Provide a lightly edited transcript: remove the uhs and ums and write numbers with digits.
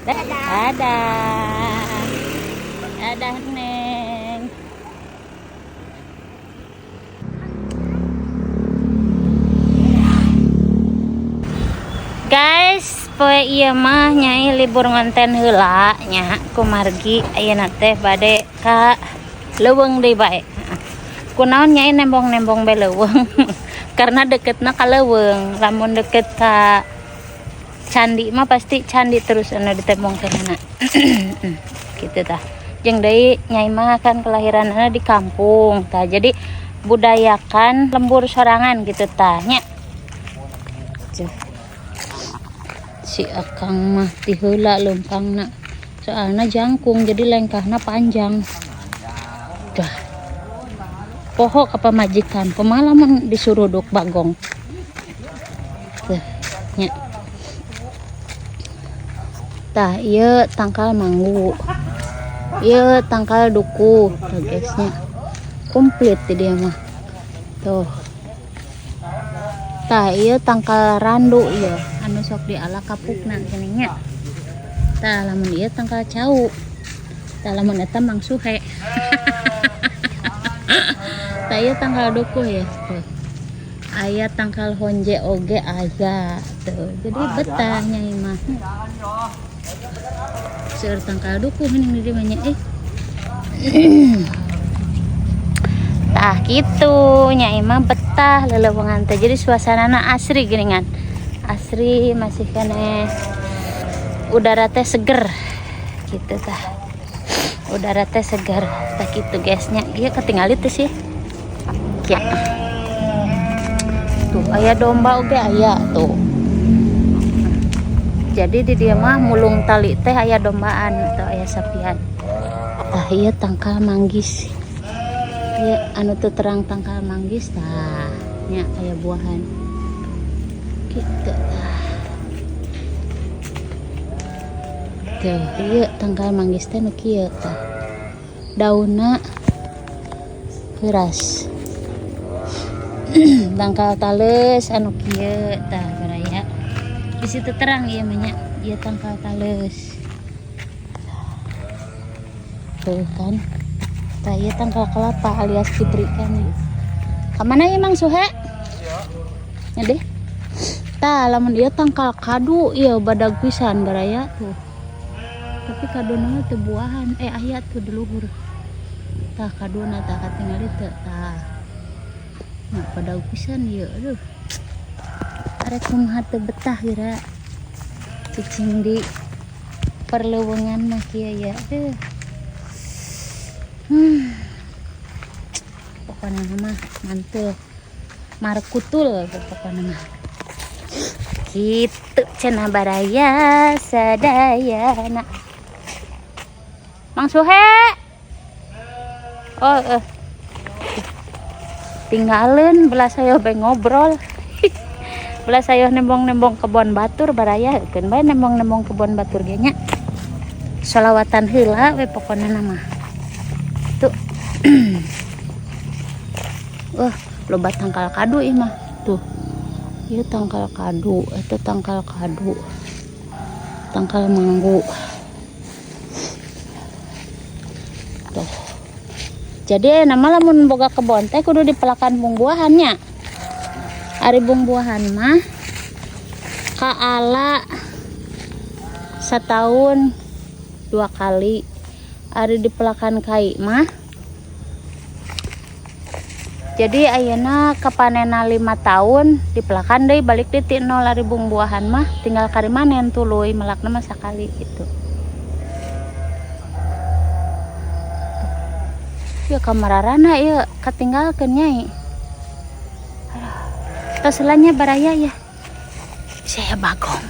Dadah. Dadah, Neng. Guys, poe ieu mah Nyai libur ngonten heula nya, kumargi ayeuna teh bade ka leuweung deui bae. Kunaon Nyai nembong-nembong be leuweung? Karena deketna ka leuweung. Lamun deket ka candi mah pasti candi terus anu ditembongkeunana. Gitu tah. Jeung deui Nyai mah kan kelahiranna di kampung tah. Jadi budayakan lembur sorangan gitu tah nya. Tuh. Si Akang mah ti heula leumpangna. Soalna jangkung, jadi lengkahna panjang. Dah. Poho ka pamajikan, kumaha lamun disuruduk bagong. Tuh, nya. Tah, ieu tangkal manggu. Ieu tangkal duku, tuh guys nya. Komplit di dia mah. Tuh. Tah, ieu tangkal randu ieu, anu sok diala kapukna geuning nya. Tah, lamun ieu tangkal cau. Tah, lamun eta Mang Suhe. Tah, ieu tangkal duku ya. Tuh. Aya tangkal honje oge aya tuh. Jadi betah Nyai mah. Seueur tangkal duku geuning di dieu mah nya eh. Tah kitu Nyai mah betah leleuweungan teh. Jadi suasanana asri geuningan. Asri masih keneh udara teh seger gitu tah. Udara teh seger tah kitu guys nya. Ieu ketinggali teh sih. Ya. Tuh aya domba oge aya tuh. Jadi di dieu mah mulung tali teh aya dombaan atau aya sapian. Tah, ieu tangkal manggis. Ieu anu teu terang tangkal manggis tah nya, aya buahan. Gitu tah. Tuh, ieu tangkal manggis teh nu kieu tah. Daunna heuras. Tangkal taleus anu kieu tah baraya. Di situ terang ieu mah nya, ieu tangkal taleus. Tuh kan. Tah, ieu tangkal kelapa alias kibri kan ya. Ka mana ieu, Mang Suhe? Ya deh. Tah, lamun ieu tangkal kadu ieu badag pisan baraya tuh. Tapi kaduna mah teu buahan. Aya tuh di luhur. Tah, kaduna tah katingali teu tah. Nah, badag pisan ieu aduh. Arek kumaha teu betah geura. Cicing di perleuweungan mah kieu ya. Aduh. Pokokna mah mantul. Markutul pokokna mah. Gitu cenah baraya sadayana. Mang Suhe. Oh, eh. Tinggalin belah saya bae ngobrol. Belah saya nembong-nembong kebon batur baraya, keun bae nembong-nembong kebon batur ge nya. Solawatan heula we pokona mah. Tuh. Wah, loba tangkal kadu ieu mah. Tuh. Ieu tangkal kadu, eta tangkal kadu. Tangkal manggu. Tuh. Jadi nama lamun boga kebon teh kudu dipelakan bungbuahannya. Ari bungbuahan mah kaala setahun 2 kali. Ari dipelakan kai mah jadi ayeuna kapanena 5 tahun dipelakan deui balik deui ti 0. Ari bungbuahan mah tinggal kari manen tuluy melakna mah sakali gitu. Ya kamararana ieu katinggalkeun Nyai. Aduh. Tos heula nya baraya ya. Saya bagong.